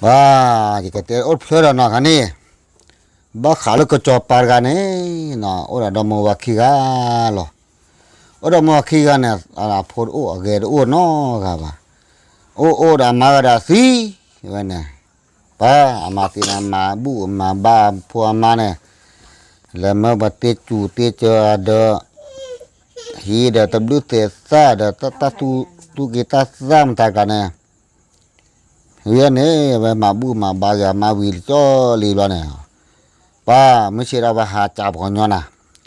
ပှၤ, ယကတဲအိၣ်တဖျၢၣ်ဒီးနီၢ်ခါန့ၣ်, ဘၣ်ဃးလၢကစီၤပၤတဂၤန့ၣ်, အိၣ်ဒီးဒီမါဝၤခံဂၤလီၤ. အိၣ်ဒီးမါဝၤခံဂၤန့ၣ်, အဖိတအိၣ်အဂဲၤတအိၣ်နီတဂၤဘၣ်. အိၣ်အိၣ်ဒီးအမါဂၤဒီးသံဝဲန့ၣ်, ပှၤအမါသံန့ၣ် မၤဘူၣ်မၤဘါအဖိအမါန့ၣ်, လဲၤမၢပှၤတ့စူၤတ့စၢၤဒီး, ဟံးဒီးတဘျုးသဲးသၣ်ဒီးတၢ်သူၣ်က့ၤတၢ်သၣ်မတၤကျါန့ၣ် ဝံၤန့ၣ် ဝဲမၤဘူၣ်မၤဘါဂ့ၤအမါဝံၤကၠီလံဘျီန့ၣ်, ပှၤမုၢ်ဆ့ၣ်ဒီးဝဲဟးစံးပှၤကညီနၤ,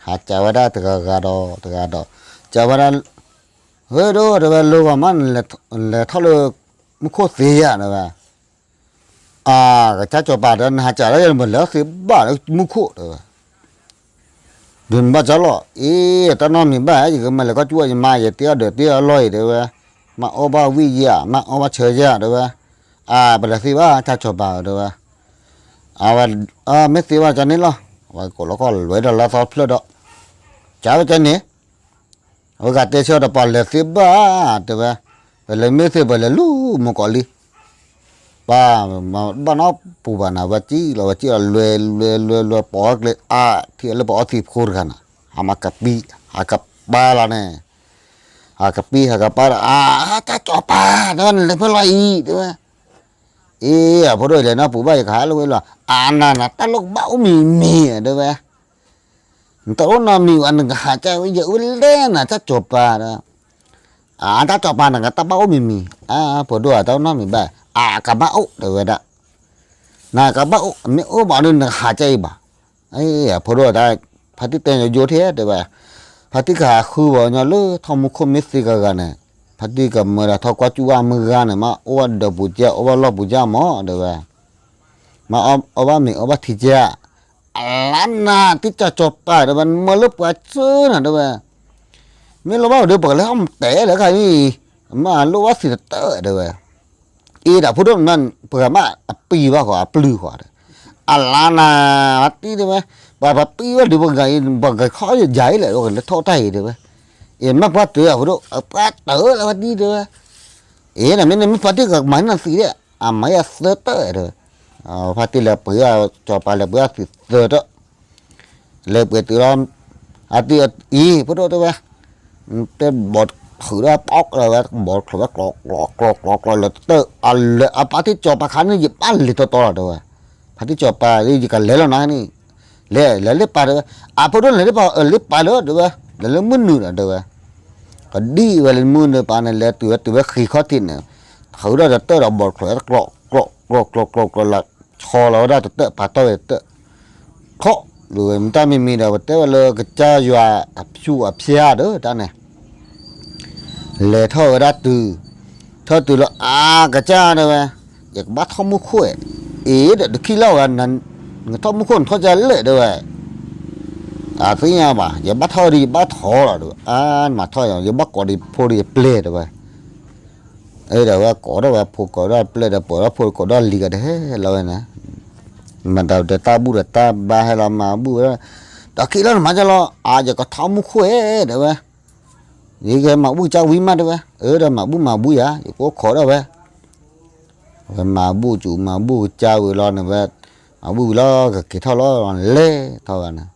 ဟးစံးဝဲဒၣ်တဂၤဂၤဒီးတဂၤဒီး, စံးဝဲဒၣ်, ဝဲဒိၣ်တဲဝဲ လၢဂီၤမး လဲၤထီၣ်လၢမူခိၣ်သ့ယၤတဲဝဲ, အကစၢ်စီၤပၤဒီး နဟးစံးလၢယၤ နလဲၤထီၣ်သ့ဘၣ်လၢမူခိၣ်တဲဝဲ ဒုးနဘၣ်ကၢ်လီၤ, အ့ တၢ်နီတမံၤဘၣ် ယကမၤလဲၤကွၢ်ကၠူၣ်ယမါ ယတ့အီၣ်ဒီးတ့အီၣ်လီၢ်အံၤတဲဝဲ, မ့ၢ်အီၣ်ဘၣ်ဝံၣ်ယၤ မ့ၢ်အီၣ်ဘၣ်ဆၢယၤတဲဝဲ, အ ပလဲၤသ့ဘၣ် တၢ်စီၤပၤတဲဝဲ, အဝဲ, မ့ၢ်သ့ဘၣ်ကန့ၣ်လီၤ, အဝဲကိးလီၤကီၢ်လဲၤဒီးလၢသီဖျၢၣ်ဒီး, ကဝဲကန့ၣ် အဝဲဂၤတဲဆၢဒီးပှၤလဲၤသ့ဘၣ်တဲဝဲ, ပလဲၤမ့ၢ်သ့ပလဲၤလူၤမုၢ်ကီးလံ, ပှၤ, ဘၣ်နီပူၤဘၣ်နၤ ဝဲကံၣ်လီၤ ဝဲကံၣ်လီၤ လွဲလွဲလွဲလွဲ ပိာ်အကျဲ အါထံၣ်လၢပှၤအီသံးဖိတဂၤန့ၣ်, ဟးမၤကပံ, ဟးကပၤလီၤန့ၣ်, ဟးကပံ ဟးကပၤဒီး အ တၢ်စီၤပၤတဲဝဲ နလဲၤဖဲလဲၣ်အံၤတဲဝဲ, အ့ အဖိဒိၣ်လဲၤနီတပူၤဘၣ် ယကဟးလၢဝဲလီၤ, အနၤနၤ တၢ်လီၢ်ကဘၣ်အိၣ်မံၤမံၤတဲဝဲ နတအိၣ်နီတမံၤဘၣ် နကဟးကၢ်ဝဲ ယအိၣ်လဲၣ်နၤ တၢ်စီၤပၤဒီး, အ တၢ်စီၤပၤ နကတၢ်ဘၣ်အိၣ်မံၤမံၤ, အ ဖိဒိၣ်ဧၢ တအိၣ်နီတမံၤဘၣ် အကဘၣ်အိၣ်တဲဝဲဒၣ်, နကဘၣ်အိၣ် မ့ၢ်အိၣ်ဘၣ်ဒီး နကဟးကၢ်အံၤဘၣ်, အဖိဒိၣ်တၢ်, ဖါတံၢ်တဲညီယိထဲတဲဝဲ, ဖါတံၢ်ကဟးဃုဝဲညီလၢထီၣ်မူခိၣ်မ့ၢ်သ့ဂၤဂၤန့ၣ်, ဖါတံၢ်ကမၢဒီးထီၣ်ကွၢ်ကၠူၣ်ဝဲမုၢ်ဂၤန့ၣ် မ့ၢ်အိၣ်ဝဲဒီးပူၤကၢ် အိၣ်ဝဲလီၢ်ပူၤကၢ်မးတဲဝဲ မ့ၢ်အီၣ်ဘၣ်မ့ၤအီၣ်ဘၣ်ထံကၢ်, အလါနၤ တၢ်စီၤပၤတဲဝဲ နမၢလၢပှၤစၢၤနၤတဲဝဲ, မ့ၢ်လီၤဘၣ်ဒီး ပကလဲၤအီၣ်မတဲလဲၣ်ခါအံၤ, မ့ၢ်လိၣ်ဘၣ်သံးတတၢၢ်တဲဝဲ, အ့ဒၣ်ဖိဒိၣ်မး ပှၤမ့ၢ်အပံၤဘၣ်ဃီ အပျုၤဃီ, အလါနၤ ဖါတံၢ်တဲဝဲ, ပှၤပံၤဝဲဒီးပှၤဂၤအံၤ ပှၤဂၤခီယယၤအံၤလဲၣ် လဲၤထီၣ်တၢ်အံၤတဲဝဲ, အ့မ့ၢ်ပှၤတၢၢ်အဖိဒိၣ် ပှၤတၢၢ်လၢဖါတံၢ်တဲဝဲ အ့ နမ့ၢ်န့ၣ်မ့ၢ်ဖါတံၢ်ကမၤနသံးဒၣ် အမၤယၤသၢတၢၢ်တဲဝဲ, ဖါတံၢ်လဲၤပှ့ၤ စီၤပၤလဲၤပှ့ၤအီၤသံးသၢတၢၢ်, လဲၤပှ့ၤတုၤလီၤ, အတံၢ်အံၤ ဖိဒိၣ်တဲဝဲ, တဲဘီးထုးဒီးပီးကျီဝဲ ဘီးထုးဝဲကျီကျီကျီကျီကျီလၢတၢၢ် အလဲၤအဖါတံၢ်စီၤပၤခါန့ၣ် ယဘၣ်လဲၤတီတီလီၤတဲဝဲ, ဖါတံၢ်စီၤပၤ ယကလဲၤလီၤနၤန့ၣ်, လဲၤ လဲၤလၢပၢ်တဲဝဲ, အဖိဒိၣ်လဲၤလၢပၢ် အၢ လၢပၢ်လၢတဲဝဲ, လဲၤလၢမုၢ်နုာ်ဒီးတဲဝဲ ကဒံဝဲလၢမုၢ်နုာ်ပၢ်န့ၣ် လဲၤတုၤဝဲတုၤဝဲဃံးခီၣ်ထံးန့ၣ်, ထုးဒီးတၢၢ်ဒီးဘီးထုးဝဲ ကျီကျီကျီကျီကျီလၢ ဆီလီၤဝဲဒၣ်တတၢၢ် ပာ်တီၢ်ဝဲတတၢၢ်, ခီၣ်, မတၢ်မံၤမံၤဒီး ပတဲဝဲလၢကစၢ်ယွၤအဖၠူၣ်အဖျါဒီးတၢ်န့ၣ် လဲၤထီၣ်ဝဲဒၣ်တုၤ, ထီၣ်တုၤလၢအါကစၢ်တဲဝဲ, ယကဘၣ်ထီၣ်မူခိၣ်, အ့ဒီးတခံလီၤဝဲ, နကထီၣ်မူခိၣ်နထီၣ်ကလဲၣ်တဲဝဲ, အသ့ၣ်ညါဘၣ် ယဘၣ်ထီၣ်ဒီးယဘၣ်ထီၣ်လီၤတဲဝဲ, အါနမၤထီၣ်ယၤ ယဘၣ်ကိးဒီးဖိဒီးယပျဲၢ်တဲဝဲ, အ့ဒီးဝဲကိးထီၣ်ဝဲဖိကိးဒီးပျဲၢ်ဒီး ပှဲၤဒီးဖိကိးဒီးလံၤကဒီးဟဲလီၤဝဲန့ၣ်, မတၤဒီးတၢ်ဘူၣ်ဒီးတၢ်ဘါဟဲလီၤမၤဘူၣ်ဝဲ, ဒီးခံလီၤနမၤကလီၤ အါယကထီၣ်မူခိၣ်ဧဲတဲဝဲ ယကမၤဘူၣ်ကစၢ်ဝံၤမးတဲဝဲ, အၢဒီးမၤဘူၣ်မၤဘူၣ်ယၤ ယကအိၣ်ခိးဒီးဝဲ, ဝဲမၤဘူၣ်စူၤမၤဘူၣ်ကစၢ်ဝံၤလီၤန့ၣ်ဝဲ, မၤဘူၣ်ဝံၤလီၤ ကက့ၤထီၣ်လီၤ လဲၤထီၣ်ဝဲန့ၣ်,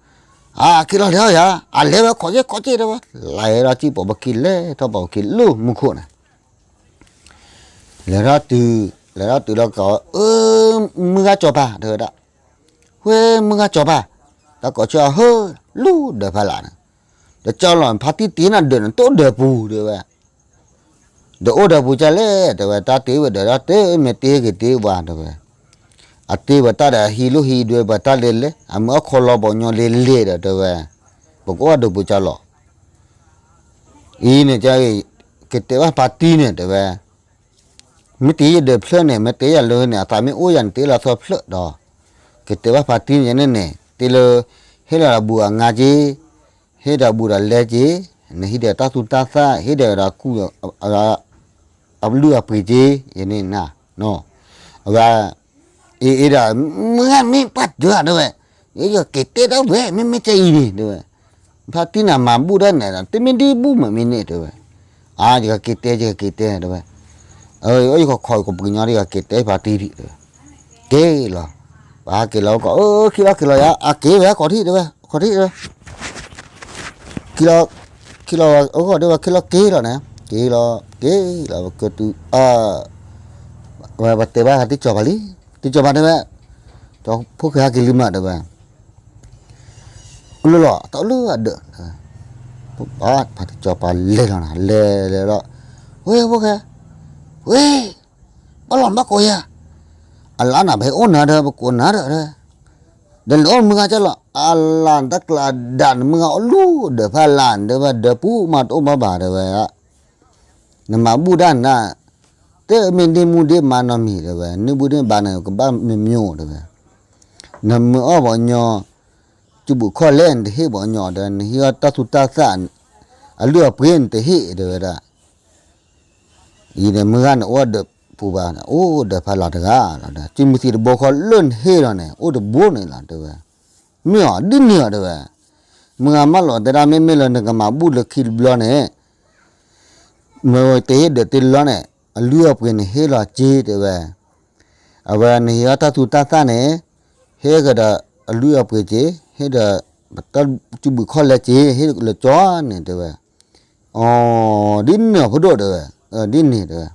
အက့ၤလီၤလဲၤထီၣ်ယၤ အလဲၤဝဲခိးက့ၤခိးက့ၤတဲဝဲ, လဲၤဒီးစံၣ်ပိာ်ပခံလဲၤထီၣ်ပိာ်ပခံလၢမူခိၣ်န့ၣ် လဲၤထီၣ်တုၤ, လဲၤထီၣ်တုၤလီၤကီး အၢ, မုၢ်ဂၤစီၤပၤတဲဝဲဒၣ်, ဝဲမုၢ်ဂၤစီၤပၤ, တၢ်ကိးဆၢအဟၢ, လူၤဒၢးဖးလၢ်န့ၣ်, ဒီးကၠီလီၤ ဖါတံၢ်တ့နၤဒၢးန့ၣ် တအိၣ်ဒၢးပူၤတဲဝဲ, ဒီးအိၣ်ဒၢးပူၤကလဲၣ်တဲဝဲ တၢ်တ့ဝဲဒၢးဒီးတ့ မ့ၢ်တ့က့ၤတ့ဝဲတဲဝဲ, အတ့ဝဲတၢ်ဒီးဟံးလိၣ်ဟံးဒွဲပှၤတၢ်လဲၤလဲၤ အမုၢ်အီၣ်ခိးလီၤပှၤညီလ့လဲၣ်ဒီးတဲဝဲ, ပကအိၣ်ဒၢးပူၤကလီၤ အံၤန့ၣ် ကတဲဘၣ်ဖါတံၢ်န့ၣ်တဲဝဲ, မ့ၢ်တ့ယဒၢးဖျၢၣ်န့ၣ် မ့ၢ်တ့ယလၢန့ၣ် အသးမ့ၢ်အိၣ်ယၤန့ၣ် တ့လီၤသီဖျၢၣ်ဒီး, ကတဲဘၣ်ဖါတံၢ်န့ၣ်န့ၣ် တ့လၢ, ဟ့ၣ်လီၤဒီးဘူးအငါက့ၤ, ဟ့ၣ်ဒီးဘူးဒီးလဲက့ၤ, နဟံးဒီးတၢ်သူတၢ်သၣ် ဟ့ၣ်ဒီးဒီးကူၣ် အလုၢ်အပှ့ၤက့ၤ ယန့ၣ်နၤ, အဝဲ, အ့ၣ်အ့ၣ်ဒီး, မုၢ်ဂၤမ့ၢ်ပှၤတၢၢ်တဲဝဲ, ယကက့ၤတဲတၢ်ဝဲ မ့မ့ၢ်ကဲအံၤန့ၣ်တဲဝဲ, ဖါတံၢ်န့ၣ်မၤဘူၣ်ဒၣ်န့ၣ် တမ့ၢ်ဒ်ဘူၣ်မ့ၢ်မ့ၢ်န့ၣ်တဲဝဲ, အါ ယကက့ၤတဲ ယကက့ၤတဲတဲဝဲ, ယကခိးကပှ့ၤညီဒီး ယကက့ၤတဲဖါတံၢ်ဒံးတဲဝဲ က့ၤလီၤ, ပှၤဟဲက့ၤလီၤအကီၢ် အၢ ခံလီၤက့ၤလီၤယၤ အက့ၤဝဲ ကိးထံၣ်တဲဝဲ ကိးထံၣ်တဲဝဲ ခံလီၤ, ခံလီၤအဂီၢ်တဲဝဲ ခံလီၤက့ၤလီၤန့ၣ် က့ၤလီၤ က့ၤလီၤ ကတုၤ ဝဲပတဲဘၣ်ဟးတံၢ်ကၠီၤပၤလံ, တံၢ်ကၠီၤပၤတဲဝဲ, ကၠီၤဖိၣ်ဃဲဟဲက့ၤလံမးတဲဝဲ, အိၣ်လၢလီၤ တၢ်အိၣ်လၢအဒၢး, ပှၤတံၢ်ကၠီၤပၤလဲၤလီၤနၤ လဲၤလဲၤလီၤ, ဝဲဖိၣ်ဃဲ, ဝဲ, ဘၣ်လီၤနဘၣ်ကိးယၤ, အလါနၤဖဲအိၣ်နၤဒီး ပကိးနၤဒီး, ဒီးနအိၣ်မုၢ်ဂၤကၢ်လီၤ အလါနတၢ်ကျးဒၣ်နမုၢ်ဂၤအိၣ်လူၤဒီးဖးလါန့ၣ်တဲဝဲ ဒီးပူၤမးတအိၣ်ဘၣ်ဘၣ်တဲဝဲ နမၤဘူၣ်ဒၣ်နၤ, တမ့ၢ်ဒ့မူဒ့မါနီတမံၤတဲဝဲ န့ၢ်ဘူၣ်န့ၢ်ဘါန့ၣ် ကဘၣ်မ့ၢ်မ့ၢ်အိၣ်တဲဝဲ, နမ့ၢ်အီၣ်ပှၤကညီ ကၠူဘူၣ်ခီၣ်လဲၣ် နတဟ့ၣ်ပှၤကညီတဲ နဟ့ၣ်အီၣ်တၢ်သူတၢ်သၣ် အလုၢ်အပှ့ၤနတဟ့ၣ်တဲဝဲဒၣ်, အံၤန့ၣ်မုၢ်ဂၤန့ၣ်အိၣ်ဒီးပူၤဘၣ် အိၣ်ဒီးဖးလါတဂၤလီၤဒီး ကၠူမုၢ်သံၣ်တဘိခီလၢနဟ့ၣ်လီၤန့ၣ် အိၣ်တဘိန့ၣ်လီၤတဲဝဲ, မ့ၢ်အီၤဒ်န့ၣ်အီၤတဲဝဲ, မုၢ်ဂၤမၢလီၤတဲဒၣ် မ့မ့ၢ်လၢနကမၤဘူၣ်လၢခံတဘျီန့ၣ် မ့ၢ်တဟ့ၣ်ဒီးတ့လီၤန့ၣ် အလုၢ်အပှ့ၤန့ၣ်ဟ့ၣ်လီၤက့တဲဝဲ, အဝဲနဟ့ၣ်အီၣ်တၢ်သူတၢ်သၣ်န့ၣ် ဟ့ၣ်ကဒီးအလုၢ်အပှ့ၤက့ ဟ့ၣ်ဒီး တၢ်ကၠူဘူၣ်ခီၣ်လဲၣ်က့ ဟ့ၣ်လၢကၠီန့ၣ်တဲဝဲ, အီၤ ဒ်န့ၣ်အီၤဖိဒိၣ်တဲဝဲ, ဒ်န့ၣ်တဲဝဲ,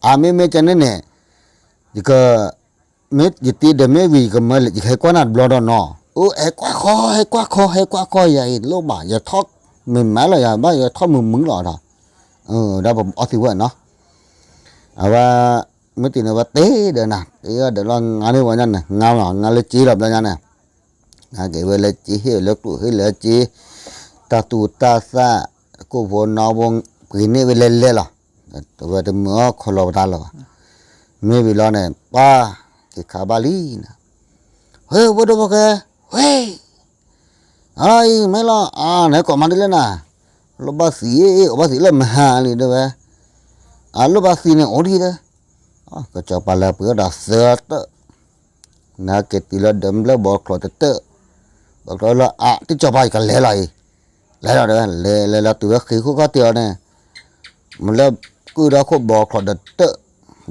အမ့မ့ၢ်ကန့ၣ်န့ၣ် ယက မ့ၢ်ယတ့ဒီးမ့ၢ်ဝံၤ ယကမၢ ယကဟဲကွၢ်နၤတဘျီဒီးနီၤ, အိၣ်ဟဲကွၢ်ခီ ဟဲကွၢ်ခီ ဟဲကွၢ်ခီ ယၤအံၤလိၣ်ဘၣ် ယထီၣ်မ့ၢ်မးလီၤ ယၤဘၣ်ယထီၣ်မုာ်မုာ်လီၤဒီး, ဒီးပအီသံးဝဲနီၤ, အဝဲ မ့ၢ်တ့ၢ်န့ၣ် ဝဲတ့ဒီးနၤ တ့ဒီးလီၤ ငါန့ၣ်ဝဲညါန့ၣ် ငါလီၤ ငါလၢက့လီၤဘျီညါန့ၣ်, ဟဲက့ၤဝဲလၢက့ဟ့ၣ်လၢကျိၣ်ဟ့ၣ်လၢက့, တၢ်သူတၢ်သၣ် ကိၣ်ဖိနီၣ်ဖိ ပှ့ၤန့ၢ်ဝဲလဲၤလဲၤလီၤ, တဝဲတမုာ်အီၣ်ခီလီၤပတၢ်လၢၤဘၣ်, မ့ၢ်ဝံၤလီၤန့ၣ် ပှၤ က့ၤခးဘၣ်လံနၤ, ဝဲ ဝဲဒိၣ်ဖိၣ်ဃဲ, ဝဲ အအံၤမ့ၢ်လီၤ အါ နကိးမၤဒ်လဲၣ်နၤ, လိၣ်ဘၣ်သံး အိၣ်ဘၣ်သံးလၢမဟါလံတဲဝဲ, အလိၣ်ဘၣ်သံးန့ၣ်အိၣ်ဒံးဒီး, ကစီၤပၤလဲၤပှ့ၤအီၣ်ဒီးသၢတၢၢ်, နက့ၤတုၤလၢဒၢးဘျၢဘီချီးတတၢၢ်, ဘီချီးလၢအါ တံၢ်ကစီၤပၤယကလဲၤလီၤအံၤ, လဲၤလီၤတဲဝဲ လဲၤလဲၤလီၤတုၤဝဲဃ့ခိၣ်ခီၣ်ထံးအီၤန့ၣ်, မ့ၢ်လၢကုၢ်ဒီခိၣ်ဘီချီးတတၢၢ်,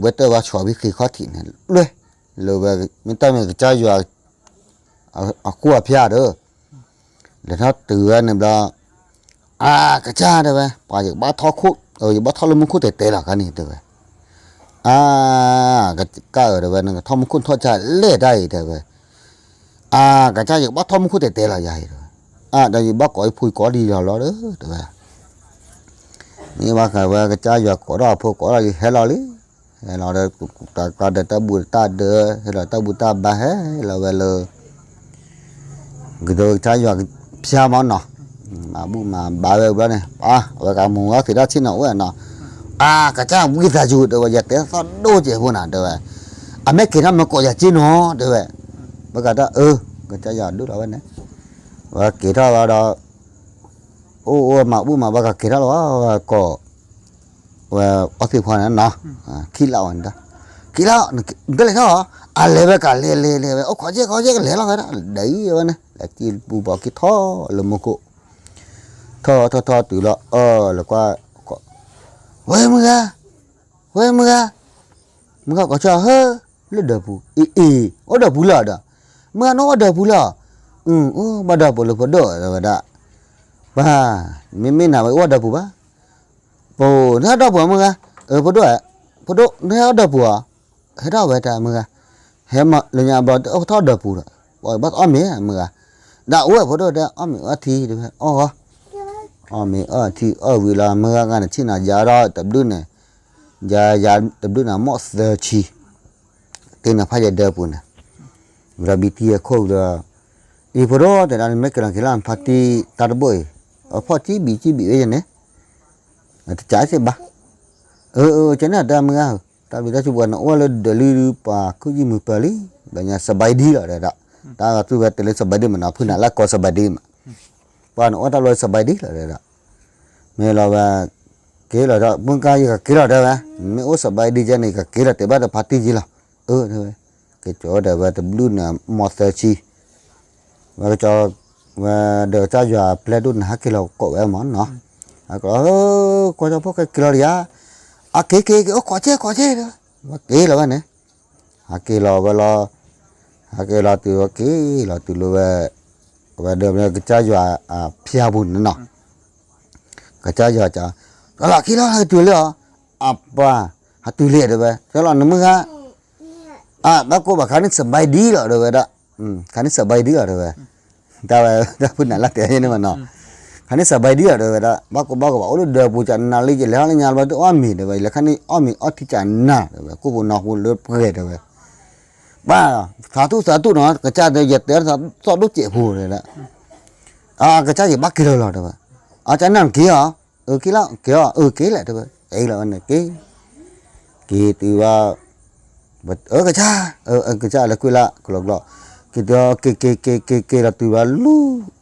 ဝဲတၢၢ်ဝဲဆီၣ်ဝံၤဃ့ခီၣ်ထံးန့ၣ် လွဲၢ်, လၢဝဲ မ့ၢ်တၢ်မ့ၢ်ကစၢ်ယွၤ အဃိအဖျါဒီး, လဲၤထီၣ်တုၤဝဲန့ၣ်ဘျီ, အါ ကစၢ်တဲဝဲ ပှၤယကဘၣ်ထီၣ်ခိၣ်, ယဘၣ်ထီၣ်လၢမူခိၣ်တဲာ်တဲာ်လီၤခါန့ၣ်တဲဝဲ, အါ ကစၢ်ဧၢတဲဝဲ နကထီၣ်မူခိၣ်ထီၣ်ကၢ်လဲၣ်တၢ်အံၤတဲဝဲ, အါ ကစၢ်ယကဘၣ်ထီၣ်မူခိၣ်တဲာ်တဲာ်လီၤယၤအံၤတဲဝဲ, အါ ဒီးယဘၣ်ကိးယဖိကိးဒံးလီၤလီၤတဲဝဲ မ့ၢ်ဘၣ်ဃးဝဲကစၢ်ယွၤကိးထီၣ်အဖိကိးထီၣ်လံ ဟဲလီၤလံ, ဟဲလီၤဒီး တၢ်ကျါဒီးတၢ်ဘူၣ်တၢ်ဒၢး ဟဲလီၤတၢ်ဘူၣ်တၢ်ဘါဟဲလီၤဝဲလၢ ကစၢ်ယွၤဖၠါမနီၤ, မၤဘူၣ်မၤဘါဝဲဘျီန့ၣ် အဝဲကမူၤဝဲသ့ၣ်တၢ်ဆ့ၣ်နီၤအိၣ်နီၤ, အါ ကစၢ်ဝံသးစူၤတဲဝဲ ယတဲသီၣ်ဒိၣ်ကဲးဖိနၤတဲဝဲ, အမ့ၢ်က့ၤထီၣ်မ့ၢ်ကိးယၤက့နီၤတဲဝဲ, ဘၣ်ကးတၢ်အၢ ကစၢ်ယွၤဒိၣ်လီၤဝဲန့ၣ်, ဝဲက့ၤထီၣ်ဝဲဒီး အိၣ်အိၣ်မၤဘူၣ်မၤဘါကက့ၤထီၣ်လီၤဝဲ ကိး ဝဲအီသံးဖိန့ၣ်နီၤ, ခံလၢဝဲန့ၣ်, ခံလၢ နတလဲၤထီၣ်, အလဲၤဝဲကလဲၤလဲၤလဲၤဝဲ အိၣ်ခိးကဲခိးကဲကလဲၤလီၤဝဲဒၣ် ဒ်အံၤဝဲန့ၣ် လဲၤကံၢ်ပူၤဘီက့ၤထီၣ်လၢမူခိၣ်, ထီၣ်ထီၣ်ထီၣ်တုၤလီၤအၢၣ်လၢကွၢ်, ဝဲမုၢ်ဂၤ, ဝဲမုၢ်ဂၤ, မုၢ်ဂၤကိးဆၢဟၢ လၢဒၢးပူၤ အံၤအံၤ အိၣ်ဒၢးပူၤလၢၤဒီး, မုၢ်ဂၤနအိၣ်ဘၣ်ဒၢးပူၤလၢၤ, အၢ အိၣ်ဘၣ်ဒၢးပူၤလၢၤဖိဒိၣ်တဲဝဲဒၣ်, ပၢ်, မ့မ့ၢ်နၤဝဲအိၣ်ဘၣ်ဒၢးပူၤဘၣ် ပှၤ နဟဲဒၢးပူၤဧါ မုၢ်ဂၤ, အၢ ဖိဒိၣ်, ဖိဒိၣ် နဟဲဒၢးပူၤဧါ, ဟဲထီၣ်ဝဲတၢ်မုၢ်ဂၤ, ဟဲမၤလၢညါဘျီတအိၣ်ထီၣ်ဒၢးပူၤဒီး, ပှၤဘၣ်အီၣ်မ့ၤမုၢ်ဂၤ, ဒၣ်အိၣ်ဝဲဖိဒိၣ်တဲ အီၣ်မ့ၤအီထံတဲဝဲ အီၣ်ဂီၤ, အီၣ်မ့ၤအီထံအီၣ်ဝံၤလီၤ မုၢ်ဂၤဂၤန့ၣ်ဆ့ၣ်နီၤယၤဒီးတဘျုးန့ၣ်, ယၤယၤတဘျုးန့ၣ် မိၢ်သၢဆံ တ့နဖးယဲဒၢးပူၤန့ၣ်, ဝံၤဒီးဘံထံအခိၣ်ဝံၤဒီး, အံၤဖိဒိၣ်တဲဒၣ် မ့ၢ်က့ၤလီၤက့ၤလၢဖါတံၢ်တၢ်တဘိအံၤ, အဖီၣ်ကံဘံကံဘံဝဲယဲန့ၣ်, တကးစ့ၢ်ဘၣ်, အၢ အၢ ကဲန့ၣ်တၢ်မုၢ်ဂၤဧၢ, တၢ်ဘျုးတၢ်ဆိၣ်ပှၤန့ၣ် အိၣ်လၢဒၢးလံပှၤခိၣ်ယံာ်မုၢ်ပၢၤလံ, ဘျီညါစဘဲဒံလီၤတဲဒၣ်, တၢ်သူဝဲတ့ၢ်လၢစဘဲဒံမးနီၤ ဖုနၤလၢကိးစဘဲဒံမး, ပှၤန့ၣ်အိၣ်တၢ်လီၢ်စဘဲဒံလီၤတဲဒၣ်, မ့ၢ်လီၤဝဲ, က့ၤလီၤဒီး မုၢ်ဂၤယကက့ၤလီၤတဲဝဲ, မ့ၢ်အိၣ်စဘဲဒံကဲန့ၣ် ယကက့ၤလီၤတဲဘၣ်တဖါတံၢ်က့လီၤ, အၢ တဲဝဲ, က့ၤကၠီၤဝဲဒီးဝဲတဘျုးန့ၣ် မိၢ်သၢဆံ ဝဲကၠီ, ဝဲဒီးကစၢ်ယွၤပျဲဒိၣ်န့ၣ် ဟဲက့ၤလီၤကိးဝဲမးနီၤ, ဟဲက့ၤလီၤ, ကွၢ်ကၠီဖိၣ်ဃဲက့ၤလီၤဒီးယၤ, အက့ၤက့ၤက့ၤ အိၣ်ခိးကဲခိးကဲတဲဝဲ, ဝဲက့ၤလီၤဝဲန့ၣ်, ဟးက့ၤလီၤဝဲလီၤ, ဟးက့ၤလီၤတုၤဝဲက့ၤလီၤတုၤလၢဝဲ, အဝဲဒၣ်ကစၢ်ယွၤအဖၠါပူၤန့ၣ်နီၤ, ကစၢ်ယွၤက, လီၤလီၤက့ၤလီၤ ဟဲတုၤလံဧါ, အပၢ်, ဟဲတုၤလံတဲဝဲ, ဆဲလီၤနမုၢ်ဂၤ, အဘၣ်ကိၢ်ဘၣ်ခါန့ၣ် စဘဲဒံလီၤတဲဝဲဒၣ်, ခါန့ၣ် စဘဲဒံလီၤတဲဝဲ, တၢ်ဝဲတၢ်ဖုနးလၢတဲန့ၣ်မနီၤ, ခါန့ၣ် စဘဲဒံလီၤတဲဝဲဒၣ် ဘၣ်ကိၢ်ဘၣ်ဂီၤဘၣ် အိၣ်လၢဒၢးပူၤကနၣ်လံ ယလဲၤဟီၣ်လၢညါလၢဘၣ်တအီၣ်မ့ၤတဲဝဲ ယလဲၤခါန့ၣ်အီၣ်မ့ၤအီထံကနၣ်တဲဝဲ ကိၣ်ဖိနီၣ်ဖိလၢပှဲၤတဲဝဲ, ဘၣ်, သးတူၢ်သးတူၢ်နီၤ ကစၢ်တဲ ယတဲသးဒိၣ်စဲးဖိတဲဒၣ်, အကစၢ်ယဘၣ်က့ၤလီၤလီၤတဲဝဲ, အကနၣ်က့ၤအီၤ, အက့ၤလီၤ က့ၤအီၤ အက့ၤလဲၣ်တဲဝဲ အ့ၣ်လီၤဝဲန့ၣ်က့ၤ က့ၤတုၤဘၣ်, အကစၢ်, ကစၢ်လၢကွံာ်လၢကလီကလီ, က့ၤတုၤ, က့ၤက့ၤက့ၤက့ၤက့ၤလီၤတုၤဘၣ် လူ,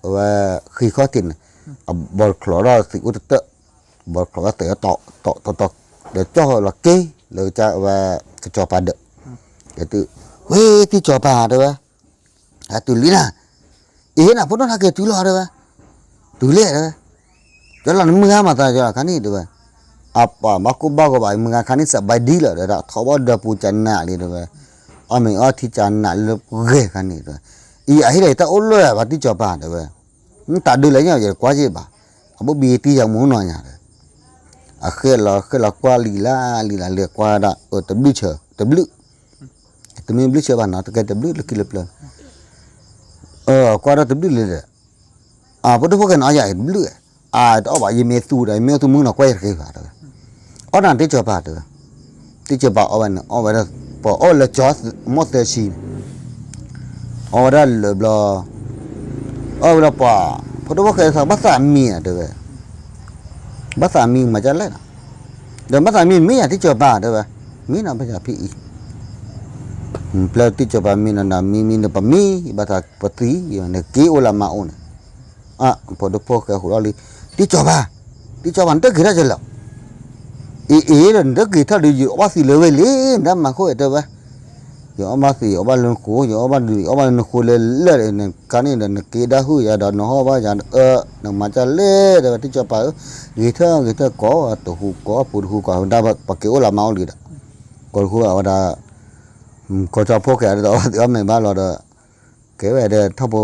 အဝဲ, ဃံခီၣ်ထံးန့ၣ်, အဘီတချီးထီၣ်သံးအိၣ်တတၢၢ်, ဘီတချီးထီၣ်သံးအိၣ်တီတီတီတီ, ဒီးကၠီၣ်လီၤက့ၤလၢကစၢ်အဝဲ, ကစီၤပၤဒၢး, ဒီးတုၤ, ဝ့ၢ်တံၢ်စီၤပၤတဲဝဲ ဟဲတုၤလံနၤ, အ့ၣ်နၤဖိဒိၣ်နၤက့ၤတုၤလီၤတဲဝဲ, တုၤလဲၣ်တဲဝဲ, ကလီၤနမုၢ်ဂၤမၤသးကလီၤခါန့ၣ်တဲဝဲ, အပၢ်ဘၣ်ကိၢ်ဘၣ်ဂီၤဘၣ် မုၢ်ဂၤခါန့ၣ် စဘဲဒံလီၤတဲဝဲဒၣ် ထီဘီဒၢးပူၤကနၣ်လံတဲဝဲ, အီၣ်မ့ၤအီထံကနၣ်လၢပှဲၤခါန့ၣ်တဲဝဲ, အံၤအဟ့ၣ်လီၤယတၢ်အိၣ်လၢၤဘၣ် တံၢ်စီၤပၤတဲဝဲ, နတၢ်ဒုးလၢညါယကွၢ်ယ့ၣ်ဘၣ်, အဘိဘံတံၢ်ယၤမူနီၢ်ညါတဲ အဃဲလီၤဃဲလီၤကွၢ်လံလၢလံလၢလၢကွၢ်ဒၣ် အတဘျုးဆၢ တဘျုး, တမ့ၢ်ဘျုးဆၢဘၣ်နီၤ တကဲတဘျုးလၢခံလၢပျၢၤ, ကွၢ်ဒၣ်တဘျုးလၢဒီး, အဖိဒိၣ်ဖိၣ်ဃဲန့ၣ် အီၣ်ယၤတဘျုး, အတအီၣ်ဘၣ် ယမ့ၢ်သူဒီး ယမ့ၢ်အီၣ်သူမုၢ်နီၢ်ကွၢ်ယၤတဂ့ၤဘၣ်တဲဝဲ, အီၣ်နၤတံၢ်စီၤပၤတဲဝဲ, တံၢ်စီၤပၤအီၣ်ဝဲန့ၣ် အီၣ်ဝဲဒၣ်, ပှၤအီၣ်လၢကၠီ မိၢ်သၢဆံန့ၣ် အီၣ်ဝဲဒၣ်လၢာ်ဘျီ, အီၣ်ဝဲလၢပှၤ, ဖိဒိၣ်ဖိၣ်ဃဲသးဘၣ်သးမံဧါတဲဝဲ, ဘၣ်သးမံမၤဒ်လဲၣ်နီၤ, ဒီးဘၣ်သးမံမ့ၢ်ယၤတံၢ်စီၤပၤတဲဝဲ, မ့ၢ်နီၤဘၣ်ယၤဖံအံၤ, ပျဲတံၢ်စီၤပၤမံနီၤနီၤ မံမံဒီးပမံ ဘၣ်သးပသံ, နက့ၤအိၣ်လၢမၤအိၣ်န့ၣ်, ဖိဒိၣ်ဖိၣ်ဃဲဟူးထီၣ်လံ, တံၢ်စီၤပၤ, တံၢ်စီၤပၤ နတဂ့ၤထီၣ်ကလီၤ အ့ၣ်အ့ၣ်ဒီး နတဂ့ၤထီၣ်ဒီး ယအီၣ်ဘၣ်သံလၢဝဲလံ နတမၤဃိတဲဝဲ, ယအီၣ်ဘၣ်သံ ယအီၣ်ဘၣ်လၢနဃိ ယအီၣ်ဘၣ်ဒုး ယအီၣ်ဘၣ်လၢနဃိလၢလၢာ်ဒီး နခါန့ၣ်ဒီး နက့ၤဒၣ်ဟုၣ်ယၤဒီး နဟီၣ်ဘၣ်ယၤအၢ နမၤဒ်လဲၣ်တဲဝဲ တံၢ်စီၤပၤဧၢ, ဂ့ၤထီၣ်ဂ့ၤထီၣ် ကိးတဟူးကိးပူၤတဟူးကိးဝဲဒၣ် ပက့ၤအိၣ်လၢမၤအိၣ်လံဒီး, ကိးတဟူးဝဲဒၣ် ကီၢ်ကၠီဖိၣ်ဃဲဒီး အီၣ်သံးအီၣ်မ့ၤဘၣ်လီၤဒီး, ကဲဝဲဒီးထီၣ်ဖိ,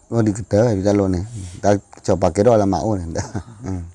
အိၣ်ဒံးကတၢၢ်ဝဲဒၣ်လီၤန့ၣ်, တၢ်ကစီၤပၤကဲထီၣ်လၢမၤအိၣ်န့ၣ်ဒီး,